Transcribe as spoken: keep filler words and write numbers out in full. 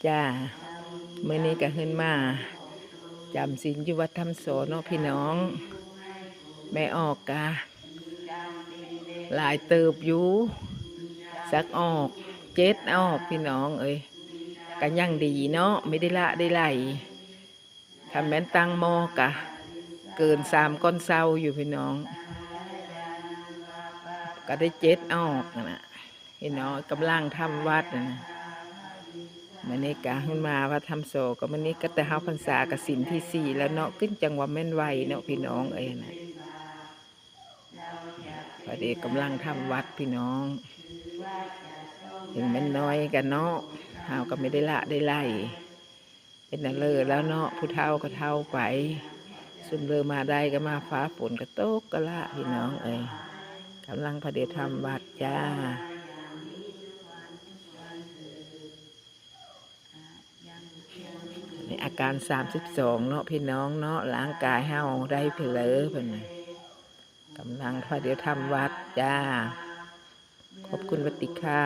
จ้า มื้อนี้ก็ขึ้นมาจำศีลอยู่วัดธรรมโสเนาะพี่น้อง แม่ออกกะหลายเติบอยู่ สักออก เจ็ดออกพี่น้องเอ้ย ก็ยังดีเนาะ ไม่ได้ละได้ไหล คันแม่นตั้งหม้อกะเกินสามก้อนเซาอยู่พี่น้อง ก็ได้เจ็ดออกนะ พี่น้องกำลังทำวัดนะ มื้อนี้กะขึ้นมาวัดธรรมโส ก็มื้อนี้ก็แต่เฮาพรรษากะศีลที่สี่แล้วเนาะ ขึ้นจังหวะแม่นไหวเนาะพี่น้องเอ้ยนะ พอดีกำลังทำวัดพี่น้อง ถึงแม่นน้อยกันเนาะ เฮาก็ไม่ได้ละได้ไหล เป็นอันเลิศแล้วเนาะ ผู้เฒ่าก็เฒ่าไป ซุมเลิกมาได้ก็มา ฟ้าฝนก็ตกก็ละพี่น้องเอ้ย กำลังพอดีทำวัดจ้า นี่อาการสามสิบสองเนาะพี่น้องเนาะ ร่างกายเฮาได้เพลอเพิ่นน่ะ กำลังพอดีทำวัดจ้า ขอบคุณวัดติค่ะ